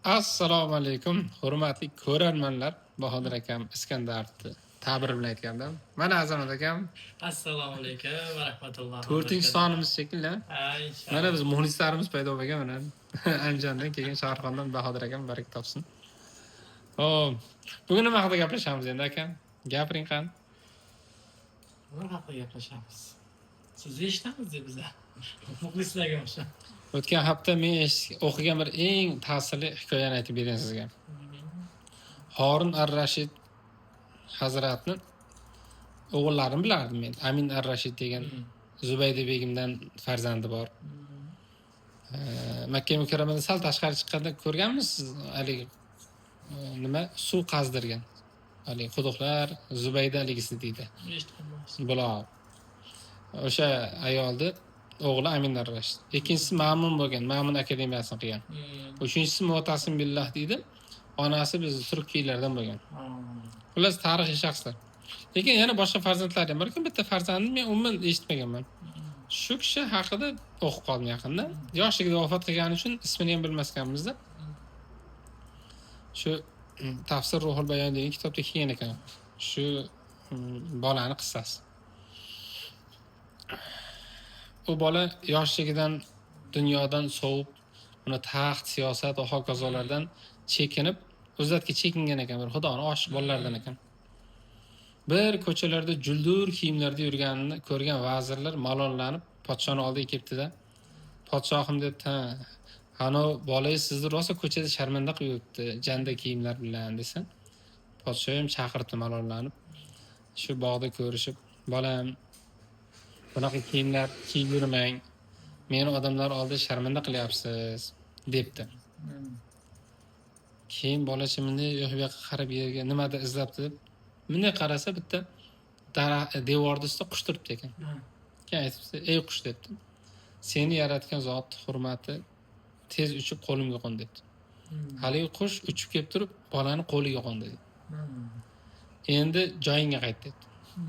Assalomu alaykum, hurmatli ko'rarmanlar. Bahodir akam Iskandarni ta'biri bilan aytganda. Mana Azamat akam. Assalomu alaykum va rahmatullohi. To'rtinchi sonimiz shekilli. Ha, inshaalloh. Mana biz muxlislarimiz paydo bo'lgan mana. Andijondan kelgan Shahrixondan Bahodir akam baraka topsin. Xo'p, bugun nima haqida gaplashamiz endi, akam? Gapiring qani. Nima haqida gaplashamiz? Sizni eshitamiz deb biza. Muxlislarga o'xshab. O'tgan hafta men o'qigan bir eng ta'sirli hikoyani aytib berayin sizga. Horun ar-Rashid hazratni o'g'illarini bilardim men. Amin ar-Rashid degan Zubayda begimdan farzandi bor. Makka Mukarramadan sal tashqari chiqqanda ko'rganmisiz haligi nima suv qazdirgan. Haligi quduqlar Zubayda haligisi deydi. Eshitganmiz. Buloq. O'sha ayolni o'g'li Amin ar-Rashid. Ikkinchisi Ma'mun bo'lgan, Ma'mun akademiyasini qilgan. Uchinchisi Mu'tasim billah deydi. Onasi biz turkiylardan bo'lgan. Xullas, tarixiy shaxslar. Lekin yana boshqa farzandlari ham bor ekan. Bitta farzandini men umuman eshitmaganman. Shu kishi haqida o'qib qoldim yaqinda. Yoshligida vafot qilgani uchun ismini ham bilmasganmizda. Shu Tafsir Ruhul Bayon degan kitobda kelgan ekan. Shu bolani qissasi. U bola yoshligidan dunyodan sovib, uni taxt, siyosat va hokazolardan chekinib, o'zlariga chekingan ekan, bir Xudoni oshiq bolalardan ekan. Bir ko'chalarda juldur kiyimlarda yurganini ko'rgan vazirlar malollanib podshoning oldiga kelibdi-da. Podshohim debdi, ha, ana bolangiz sizni rosa ko'chada sharmanda qilib yuribdi, janda kiyimlar bilan desa. Podsho ham chaqiribdi malollanib. Shu bog'da ko'rishib, bolam, bunaqa kiyimlar kiyib yurmang. Meni odamlar oldida sharmanda qilyapsiz, debdi. Keyin bolacha bunday u yoq bu yoqqa qarab yerga nimadir izlabdi deb. Bunday qarasa bitta devorni ustida qush turibdi ekan. Keyin aytibdi, ey qush debdi. Seni yaratgan zot hurmati tez uchib qo'limga qo'n debdi. Haligi qush uchib kelib turib bolani qo'liga qo'ndi deydi. Endi joyingga qayt debdi.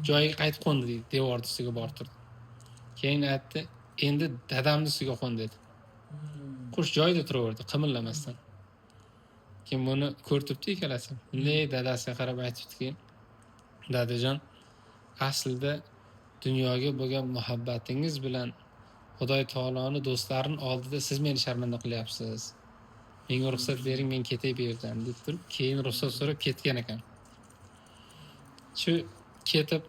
Joyiga qaytib qo'ndi deydi, devorni ustiga borib turdi. Keyin aytdi, endi dadamni ustiga qo'n dedi. Qush joyida turaverdi, qimillamasdan. Keyin buni ko'rib turibdi ikkalasi. Bunday dadasiga qarab aytibdiki, dadajon, aslida dunyoga bo'lgan muhabbatingiz bilan Xudoy taoloni do'stlarini oldida siz meni sharmanda qilyapsiz. Menga ruxsat bering, men ketay bu yerdan deb turib, keyin ruxsat so'rab ketgan ekan. Shu ketib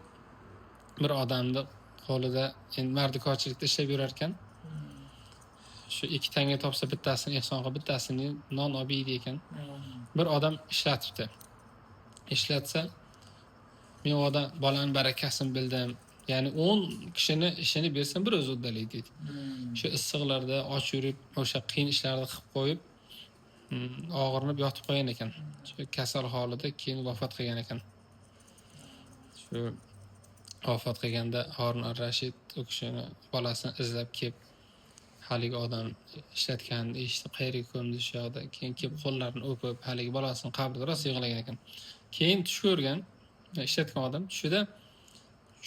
bir odamni qo'lida endi mardikorchilikda ishlab yurar ekan. Shu ikki tanga topsa bittasini ehson qilib, bittasini non olib yeydi ekan. Bir odam ishlatibdi. Ishlatsa, men u odam bolani barakasini bildim. Ya'ni 10 kishini ishini bersam bir o'zi uddalaydi deydi. Shu issiqlarda och yurib, o'sha qiyin ishlarni qilib qo'yib, og'rinib yotib qo'ygan ekan. Shu kasal holida keyin vafot qilgan ekan. Shu vafot qilganda Horun ar-Rashid u kishini bolasini izlab kelib, haligi odam ishlatganini eshitib, qayerga ko'mdi shu yoqda. Keyin kelib qo'llarini o'pib, haligi bolasini qabrida rosa yig'lagan ekan. Keyin tush ko'rgan, ishlatgan odam tushida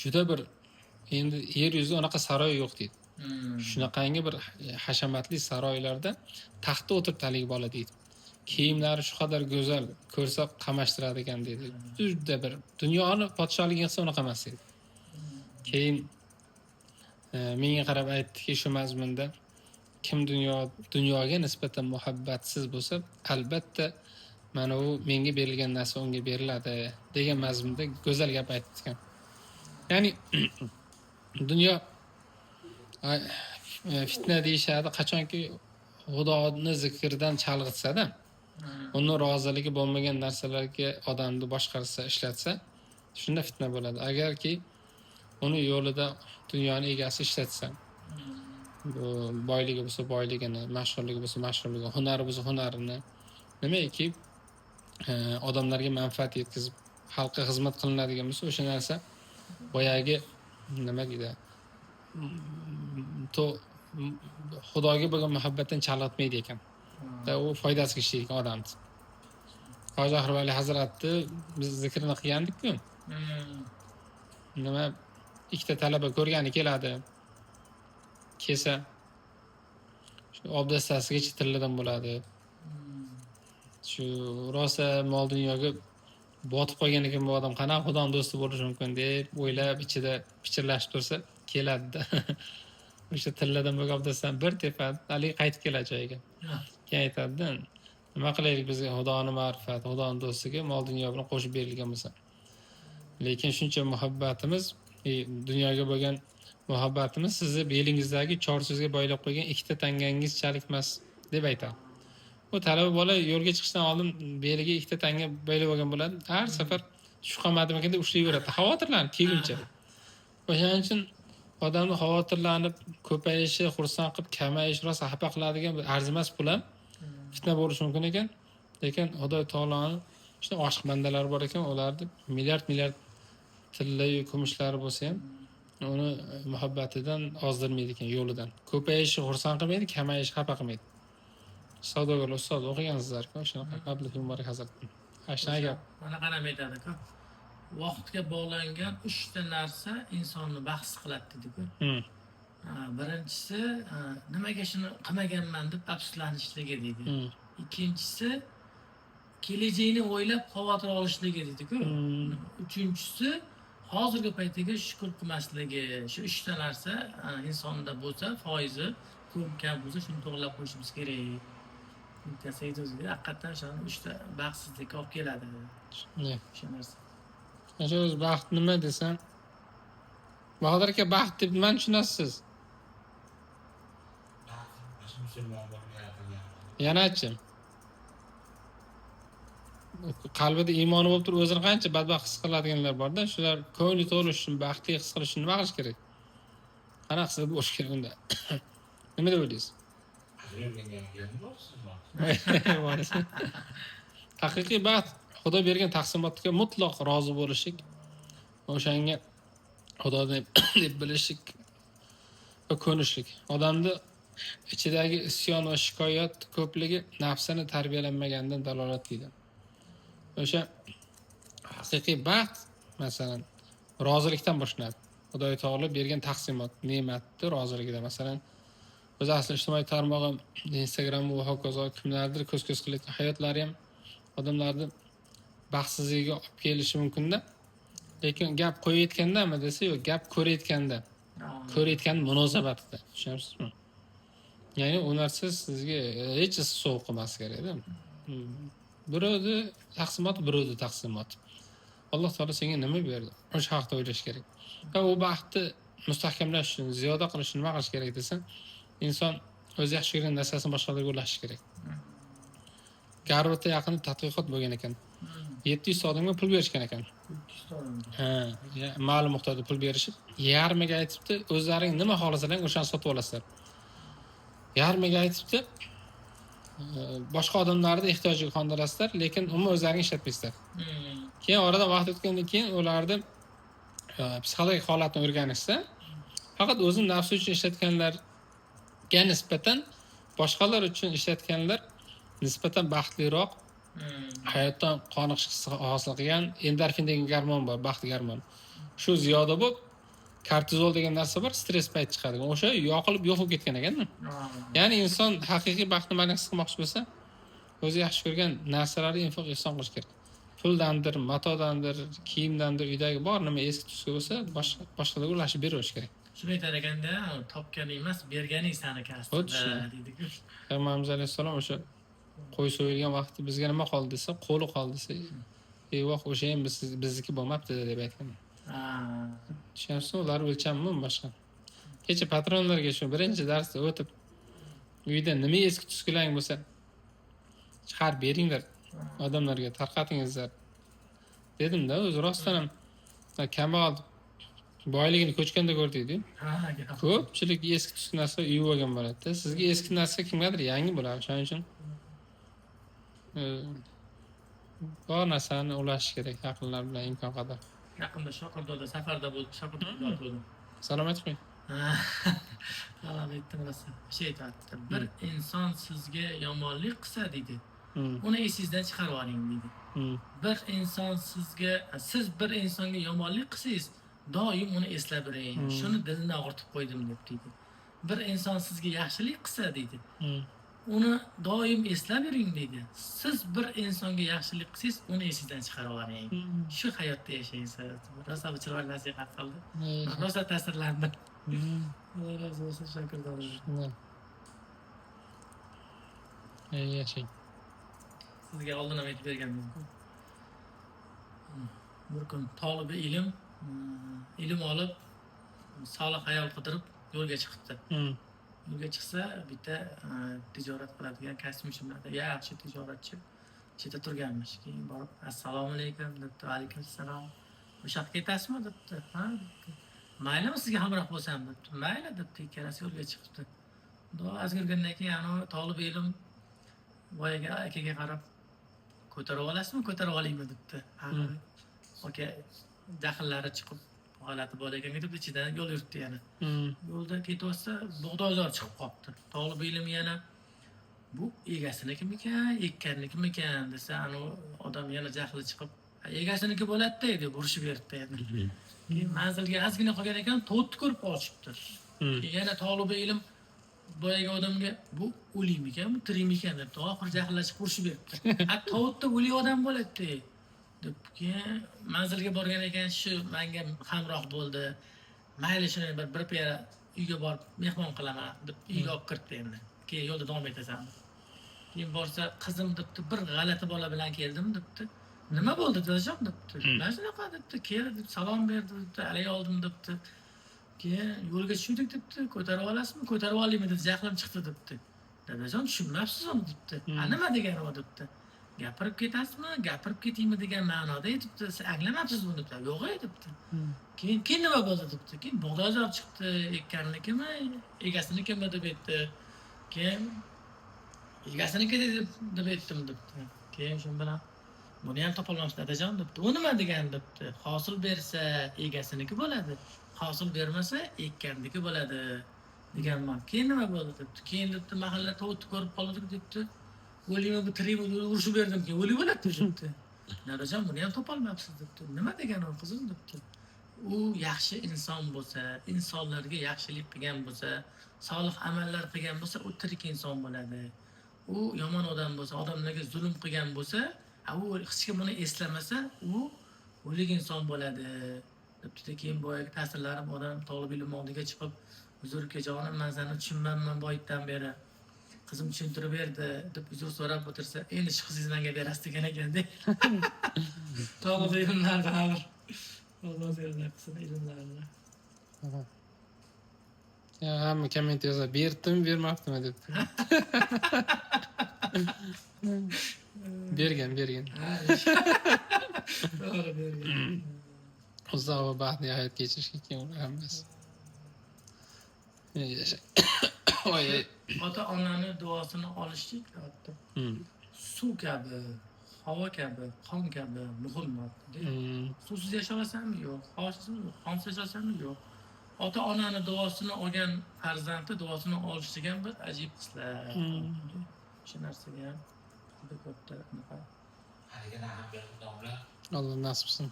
juda bir endi yer yuzida unaqa saroy yo'q deydi. Shunaqangi bir hashamatli saroylarda taxtda o'tiribdi haligi bola deydi. Kiyimlari shu qadar go'zal, ko'rsa qamashtiradi ekan deydi. Juda bir dunyoni podsholigi qilsa unaqa emas deydi. Keyin menga qarab aytdiki shu mazmunda kim dunyoga nisbatan muhabbatsiz bo'lsa, albatta mana u menga berilgan narsa unga beriladi degan mazmunda go'zal gap aytdi ekan. Ya'ni dunyo fitna deyishadi, qachonki Xudoni zikridan chalg'itsa-da, uni roziligi bo'lmagan narsalarga odamni boshqarsa, ishlatsa, shunda fitna bo'ladi. Agarki uni yo'lida dunyoni egasi ishlatsa, bu boyligi bo'lsa boyligini, mashhurligi bo'lsa mashhurligi, hunari bo'lsa hunarini, nimaiki odamlarga manfaat yetkazib, xalqqa xizmat qilinadigan bo'lsa, o'sha narsa boyagi nima deydi, to Xudoga bo'lgan muhabbatdan chalg'itmaydi ekan. U foydasiga ishlaydi ekan odamni. Hoji Oxir Vali hazratni biz zikrini qilgandik-ku. Nima ikkita talaba ko'rgani keladi. Kelsa shu obdastasigacha tilladan bo'ladi. Shu rosa mol dunyoga botib qolgan ekan bu odam, qanaqa Xudoni do'sti bo'lishi mumkin deb o'ylab ichida pichirlashib tursa keladida. O'sha tilladan bo'lgan obdastdan bir tepadi, haligi qaytib keladi joyiga. Keyin aytadida, nima qilaylik bizga Xudoni ma'rifati, Xudoni do'stligi mol dunyo bilan qo'shib berilgan bo'lsa. Lekin shuncha muhabbatimiz, dunyoga bo'lgan muhabbatimiz sizni belingizdagi chorsizga boylab qo'ygan ikkita tangangizchalik emas deb aytadi. U talaba bola yo'lga chiqishdan oldin beliga ikkita tanga boylab olgan bo'ladi. Har safar tushib qolmadimikin deb ushlayveradi, xavotirlanib kelguncha. O'shaning uchun odamni xavotirlanib ko'payishi, xursand qilib kamayishi rosa xafa qiladigan bir arzimas pul ham fitna bo'lishi mumkin ekan. Lekin Xudo taoloni shunday oshiq bandalari bor ekan, ularni milliard milliard tillayu kumushlari bo'lsa ham uni muhabbatidan ozdirmaydi ekan, yo'lidan. Ko'payishi xursand qilmaydi, kamayishi xafa qilmaydi. Savdogarlar ustoz o'qigansizlar-ku, shunaqa Abdulla Muborak hazrat. Ha, shunaqa gap. Mana qarab aytadi-ku. Vaqtga bog'langan 3 ta narsa insonni baxtsiz qiladi dedi-ku. Birinchisi, nimaga shuni qilmaganman deb afsuslanishligi deydi. Ikkinchisi, kelajakni o'ylab xavotir olishligi deydi-ku. Uchinchisi, hozirgi paytga shukr qilmasligi. Shu 3 ta narsa insonda bo'lsa, foizi ko'p kam bo'lsa, shuni to'g'rilab qo'yishimiz kerak. Bittasi aytdi, haqiqatan shuni 3 ta baxtsizlikka olib keladi. O'sha narsa. O'sha o'zi baxt nima desam, Bahodir aka, baxt deb nimani tushunasiz? Yanachi. Qalbida iymoni bo'lib turib o'zini qancha badbaxt his qiladiganlar borda, shular ko'ngli to'lish uchun, baxtli his qilish uchun nima qilish kerak? Qanaqa his bo'lish kerak unda? Nima deb o'ylaysiz? Haqiqiy baxt Xudo bergan taqsimotga mutlaq rozi bo'lishlik, o'shanga Xudo deb bilishlik va ko'nishlik. Odamni ichidagi isyon va shikoyat ko'pligi nafsini tarbiyalanmagandan dalolat deydi. O'sha haqiqiy baxt masalan rozilikdan boshlanadi. Xudo taolo bergan taqsimot, ne'matni roziligida. Masalan, o'zi asli ijtimoiy tarmog'i, Instagram va hokazo kimlardir ko'z-ko'z qilayotgan hayotlari ham odamlarni baxtsizligiga olib kelishi mumkinda. Lekin gap qo'yayotgandami desa, yo'q, gap ko'rayotganda, ko'rayotgan munosabatida, tushunyapsizmi? Ya'ni u narsa sizga hech sovuq qilmas kerakda. Birovni taqsimot, birovni taqsimot. Alloh taolo senga nima berdi? O'sha haqda o'ylash kerak. Va u baxtni mustahkamlash uchun, ziyoda qilish uchun nima qilish kerak desa, inson o'zi yaxshi ko'rgan narsasini boshqalarga ulashish kerak. Garvardda yaqinda tadqiqot bo'lgan ekan. 700 odamga pul berishgan ekan. Ha, ma'lum miqdorda pul berishib, yarmiga aytibdi, o'zlaring nima xohlasalaring o'shani sotib olasizlar. Yarmiga aytibdi, boshqa odamlarning ehtiyojiga qondirasizlar, lekin umuman o'zlaring ishlatmaysizlar. Keyin oradan vaqt o'tgandan keyin ularni psixologik holatini o'rganishsa, faqat o'zini nafsi uchun ishlatganlarga nisbatan boshqalar uchun ishlatganlar nisbatan baxtliroq, hayotdan qoniqish hissi hosil qilgan. Endorfin degan gormon bor, baxt gormoni. Shu ziyoda bo'lib, kortizol degan narsa bor, stress payt chiqadigan. O'sha yoqilib yo'q bo'lib ketgan ekan. Ya'ni inson haqiqiy baxtni nimani his qilmoqchi bo'lsa, o'zi yaxshi ko'rgan narsalarni infoq ehson qilish kerak. Puldandir, matodandir, kiyimdandir, uydagi bor nima eski tuski bo'lsa, boshqalarga ulashib beraverish kerak. Shuni aytar ekanda, topganing emas, berganing saniki aslida deydi-ku. Payg'ambarimiz alayhissalom o'sha qo'y so'yilgan vaqtda bizga nima qoldi desa, qo'li qoldi desa, eyvoh, o'sha ham bizniki bo'lmabdi deb aytgan. Tushunyapsizmi? Ular o'lchammi boshqa. Kecha patronlarga shu birinchi darsda o'tib, uyda nima eski tuskilaring bo'lsa, chiqarib beringlar, odamlarga tarqatingizlar dedim-da. O'zi rostdan ham kambag'al boyligini ko'chganda ko'rdik-ku. Ko'pchilik eski tuski narsa uyib olgan bo'ladi-da. Sizga eski narsa kimgadir yangi bo'ladi. Shuning uchun bor narsani ulashish kerak yaqinlar bilan imkon qadar. Yaqinda Shoqirdoda safarda bo'ldim, Shoqirdoda bo'ldim. Salom aytib qo'ying. Salom aytdim rosa. Şey aytdi. Bir inson sizga yomonlik qilsa deydi. Uni esingizdan chiqarib oling deydi. Bir inson sizga, siz bir insonga yomonlik qilsangiz, doim uni eslab yuring. Shuni dilini og'ritib qo'ydim deb deydi. Bir inson sizga yaxshilik qilsa deydi. Uni doim eslab yuring deydi. Siz bir insonga yaxshilik qilsangiz, uni esingizdan chiqarib yuboring. Shu hayotda yashaysiz. Rosa chiroyli nasihat qildi. Rosa ta'sirlandim. Alloh rozi bo'lsin shogirdlarim. Yashang. Sizga oldin ham aytib berganman. Bir kun tolibi ilm, ilm olib, solih ayol qidirib yo'lga chiqibdi. Yo'lga chiqsa, bitta tijorat qiladigan kostyumchi, yaxshi tijoratchi chetda turganmish. Keyin borib, assalomu alaykum debdi. Alaykum assalom. O'sha yoqqa ketasizmi debdi. Ha debdi. Maylimi sizga hamroh bo'lsam debdi. Mayli debdi. Ikkalasi yo'lga chiqibdi. Xudo azgirgandan keyin anavi tolib ilm boyagi akaga qarab, ko'tarib olasizmi, ko'tarib olaymi debdi. Aka jahllari chiqib, g'alati bola ekan deb ichidan yo'l yuribdi yana. Yo'lda ketyapsa, bug'doyzor chiqib qolibdi. Tolib ilm yana bu egasinikimikan, ekkannikimikan desa, anavi odam yana jahli chiqib, egasiniki bo'ladi-da deb urishib beribdi endi. Keyin manzilga ozgina qolgan ekan, to'tni ko'rib qochibdi. Keyin yana tolib ilm boyagi odamga bu o'likmikan, bu tirikmikan debdi. Oxiri jahllashib urishib beribdi. Ha, tovuqda o'lik odam bo'ladi deb. Keyin manzilga borgan ekan, shu menga hamroh bo'ldi. Mayli shuni bir piyola uyga borib mehmon qilaman deb uyga olib kiritdi endi. Keyin yo'lda davom etasan. Keyin borsa, qizim debdi, bir g'alati bola bilan keldim debdi. Nima bo'ldi dadajon debdi. Mana shunaqa debdi, keldi deb salom berdi debdi, alay oldim debdi. Keyin yo'lga tushdik debdi, ko'tarib olasizmi, ko'tarib olaymi deb jahlim chiqdi debdi. Dadajon tushunmabsiz uni debdi. Ha, nima degani u debdi. Gapirib ketasizmi, gapirib ketaymi degan ma'noda aytibdi. Siz anglamabsiz buni debdi. Yo'q ey debdi. Keyin nima bo'ldi debdi. Keyin bug'doyzor chiqdi, ekkannikimi, egasinikimi deb aytdi. Keyin egasiniki deb aytdim debdi. Keyin shu bilan buni ham topolmabsiz dadajon debdi. U nima degan debdi. Hosil bersa egasiniki bo'ladi, hosil bermasa ekkanniki bo'ladi deganman. Keyin nima bo'ldi debdi. Keyin debdi mahalla tovuqni ko'rib qoldik debdi. O'limi bu tirikmi deb urishib berdim, keyin o'lik bo'ladi debdi. Dadajon buni ham topolmabsiz debdi. Nima degan u qizim debdi. U yaxshi inson bo'lsa, insonlarga yaxshilik qilgan bo'lsa, solih amallar qilgan bo'lsa, u tirik inson bo'ladi. U yomon odam bo'lsa, odamlarga zulm qilgan bo'lsa, u hech kim uni eslamasa, u o'lik inson bo'ladi debdi. Keyin boyagi ta'sirlarim odam tolib ilm oldiga chiqib, uzr ukajonim, man seni tushunmayman boydan beri. Qizim tushuntirib berdi deb uzr so'rab o'tirsa, endi shu qizingizni menga berasiz degan ekanda. Tolib ilmlar baribir. Alloh bersin qilsin ilmlarni. Ya hamma komment yozadi, berdimi, bermabdimi debdi. Bergan, bergan. To'g'ri bergan. Uzoq va baxtli hayot kechirishga keyin ular hammasi. Oy. Ota-onani duosini olishlik albatta. Suv kabi, havo kabi, qon kabi muhim. Suvsiz yasha olasanmi? Yo'q. Havosizmi? Yo'q. Qonsiz yashasanmi? Yo'q. Ota-onani duosini olgan farzandni duosini olish degan bir ajib hislar. Shu narsaga ham juda katta nima. Alloh nasib qilsin.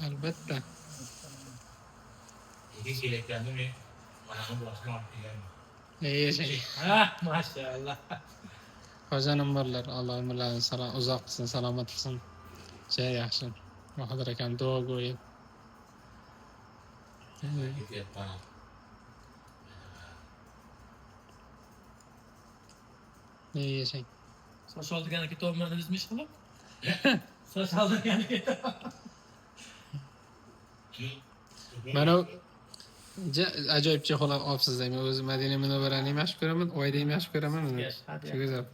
Albatta. Ha, maşallah. Hocanim borlar, Alloh umrlarini uzoq qilsin, salomat qilsin. Juda yaxshi. Bahodir akam duogo'y. Yashang. Soch oldigani ketyapman dedingizmi ish qilib? Soch oldigani ketyapman. Mana ajoyib chexola olibsiz. Men o'zim Madina Munavvarani ham yaxshi ko'raman, Oyni ham yaxshi ko'raman. Shu go'zal.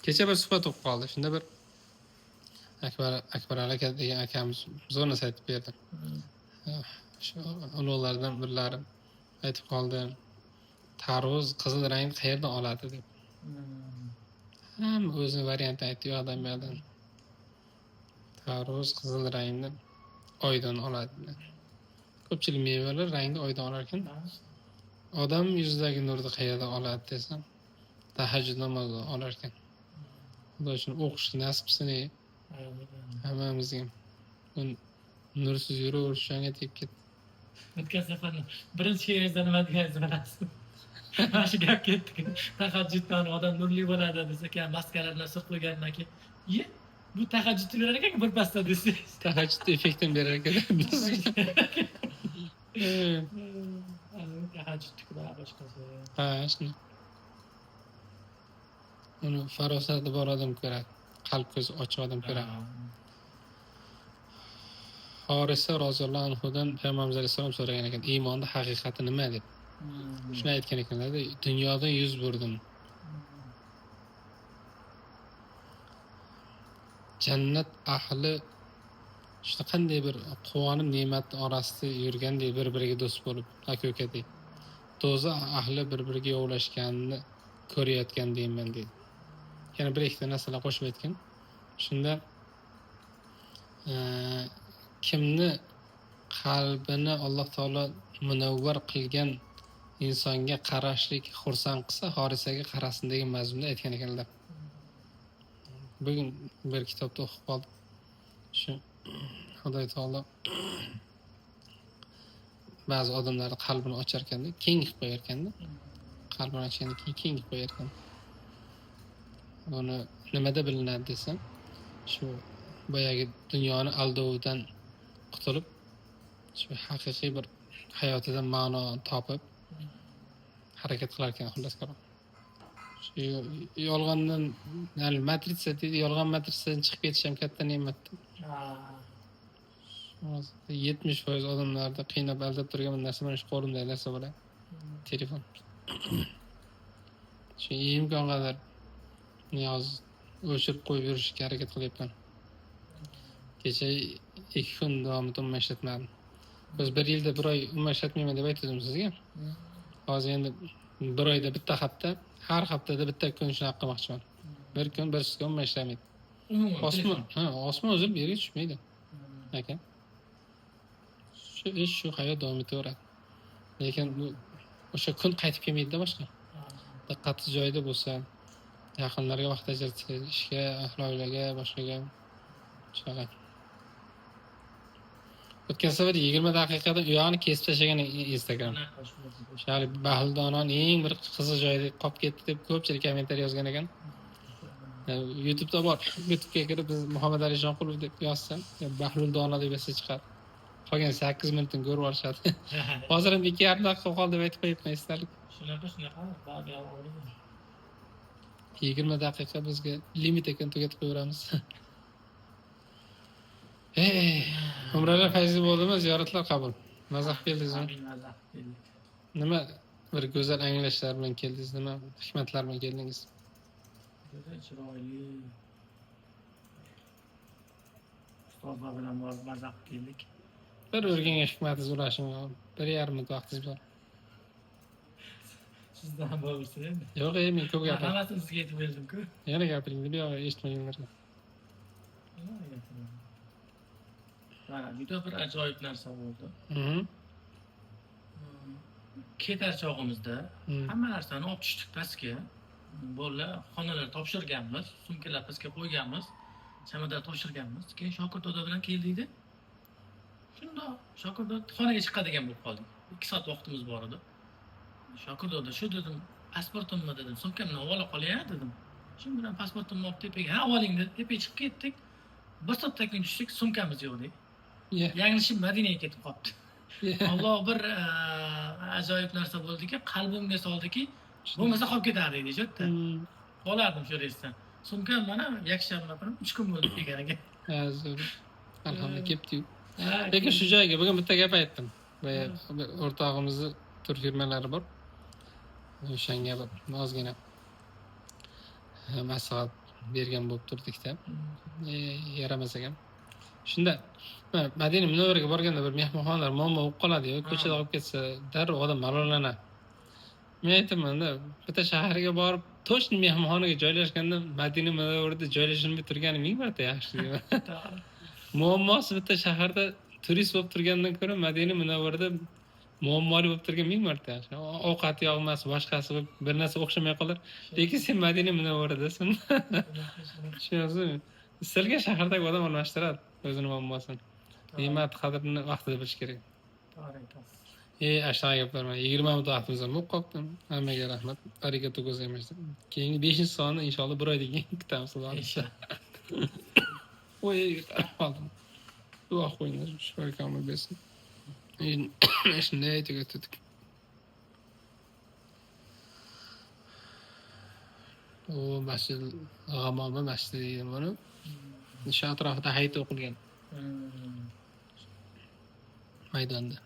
Kecha bir suhbat bo'lib qoldi. Shunda bir Akbar aka degan akamiz zo'r narsa aytib berdi. Shu ulug'lardan birlari aytib qoldi. Tarvuz qizil rangni qayerdan oladi deb. Hamma o'zini variantini aytdi, u yoqdan bu yoqdan. Tarvuz qizil rangni oydan oladi. Ko'pchilik mevalar rangni oydan olar ekan. Odam yuzidagi nurni qayerdan oladi desam, tahajjud namozidan olar ekan. Xudo shuni o'qishni nasib qilsin hammamizga. Bugun nursiz yuraverib shunga tegib ketdi. O'tgan safar birinchi kelganingizda nima deganingizni bilasizmi? Mana shu gap ketdi. Tahajjuddan odam nurli bo'ladi desa, keyin maskalarni surib qo'ygandan keyin, "Ye, bu tahajjud berar ekan bir pasda" desangiz. Tahajjud effektini berar ekan. Tahajjudnikilar boshqasi. Ha, shuni. Uni farosati bor odam ko'radi. Qalb ko'zi ochiq odam ko'radi. Horisa roziyallohu anhudan Payg'ambarimiz alayhissalom so'ragan ekan, iymonni haqiqati nima deb. Shuni aytgan ekanlar, dunyodan yuz burdim. Jannat ahli shuni qanday bir quvonib ne'mat orasida yurgandek bir-biriga do'st bo'lib, aka-ukadek. Do'zax ahli bir-biriga yovlashganini ko'rayotgan deyman deydi. Yana bir ikkita narsalar qo'shib aytgan. Shunda kimni qalbini Alloh taolo munavvar qilgan insonga qarashlik xursand qilsa, Horisaga qarasin degan mazmunda aytgan ekanlar. Bugun bir kitobda o'qib qoldim. Shu Xudo taolo ba'zi odamlarning qalbini ochar ekanda, keng qilib qo'yar ekanda. Qalbini ochgandan keyin keng qilib qo'yar ekan. Buni nimada bilinadi desam, shu boyagi dunyoni aldovidan qutulib, shu haqiqiy bir hayotidan ma'no topib harakat qilar ekan, xullas kalom. Shu yolg'ondan, ya'ni matritsa deydi, yolg'on matritsadan chiqib ketish ham katta ne'mat. 70% odamlarni qiynab aldab turgan bir narsa mana shu qo'limdagi narsa bo'ladi. Telefon. Shu imkon qadar niyoz o'chirib qo'yib yurishga harakat qilyapman. Kecha 2 kun davomida umuman ishlatmadim. Biz bir yilda bir oy umuman ishlatmayman deb aytdim sizga. Hozir endi bir oyda bitta hafta, har haftada bitta kun shunaqa qilmoqchiman. Bir kun bir sutka umuman ishlamaydi. Osmon, ha, osmon o'zi bu yerga tushmaydi. Aka. Shu ish, shu hayot davom etaveradi. Lekin bu o'sha kun qaytib kelmaydi-da boshqa. Diqqati joyida bo'lsa, yaqinlarga vaqt ajratsa, ishga, ahli oilaga, boshqaga shunaqa. O'tgan safar 20 daqiqada u yog'ini kesib tashlagan Instagram. Hali Bahlul Dononi eng bir qiziq joyida qolib ketdi deb ko'pchilik kommentariy yozgan ekan. YouTube'da bor. YouTube'ga kirib biz Muhammad Ali Eshonqulov deb yozsam, Bahlul Dono deb yozsa chiqadi. Qolgan 8 minutini ko'rib olishadi. Hozir ham 2,5 daqiqa qoldi deb aytib qo'yibman, esdalik. Shunaqa. 20 daqiqa bizga limit ekan, tugatib qo'yaveramiz. Umralar fayzli bo'ldimi? Ziyoratlar qabul. Maza qilib keldingizmi? Nima bir go'zal anglashlar bilan keldingiz, nima hikmatlar bilan keldingiz? Juda chiroyli ustozlar bilan borib maza qilib keldik. Bir o'rgangan hikmatingiz ulashing, 1,5 minut vaqtingiz bor. Sizdan bo'lsa endi. Yo'q, men ko'p gapirdim. Hammasini sizga aytib berdim-ku. Yana gapiring, bu yog'i eshitmaganlarga. Ha, juda bir ajoyib narsa bo'ldi. Ketar chog'imizda hamma narsani olib tushdik pastga. Bolalar xonalar topshirganmiz, sumkalar pastga qo'yganmiz, chamadon topshirganmiz. Keyin Shokir doda bilan keldikda. Shundoq Shokir doda xonaga chiqadigan bo'lib qoldik. 2 soat vaqtimiz bor edi. Shokir doda, shu dedim, pasportimni dedim, sumkamni ola qolay dedim. Shu bilan pasportimni olib tepaga, ha oling dedi, tepaga chiqib ketdik. 1 soatdan keyin tushdik, sumkamiz yo'q dedik. Yanglishib Madinaga ketib qolibdi. Alloh bir ajoyib narsa bo'ldiki, qalbimga soldiki, bo'lmasa qolib ketardik shu yerda. Qolardim shu reysdan. Sumkam mana yakshanba kuni 3 kun bo'ldi kelganiga. Zo'r. Alhamdulillah kelibdi. Lekin shu joyga bugun bitta gap aytdim. Boya o'rtog'imizni tur firmalari bor. O'shanga bir ozgina maslahat bergan bo'lib turdikda. Yaramas ekan. Shunda Madina Munavvaraga borganda bir mehmonxonalar muammo bo'lib qoladi-yu, ko'chada qolib ketsa darrov odam malollanadi. Men aytaman-da, bitta shaharga borib, to'shni mehmonxonaga joylashganda Madina Munavvarada joylashilmay turgani 1000 marta yaxshi deyman. Muammosi bitta shaharda turist bo'lib turgandan ko'ra Madina Munavvarada muammoli bo'lib turgan 1000 marta yaxshi. Ovqati yoqmas, boshqasi bir narsa o'xshamay qolar. Lekin sen Madina Munavvaradasan. Tushunasizmi? Istalgan shahardagi odam almashtiradi o'zini muammosini. Ne'mat qadrini vaqtida bilish kerak. To'g'ri aytasiz. Shunaqa gaplar. Mana 20 minut vaqtimiz ham bo'lib qolibdi. Hammaga rahmat. Arigato gozaimasu. Keyingi 5-sonni inshaalloh bir oydan keyin kutamiz. Xudo xohlasa. Voy, qoldim. Duo qo'yinglar, shifo komil bersin. Shunday tugatdik. U masjid G'amoma masjidi deydi buni. Shu atrofida hayit o'qilgan maydonda.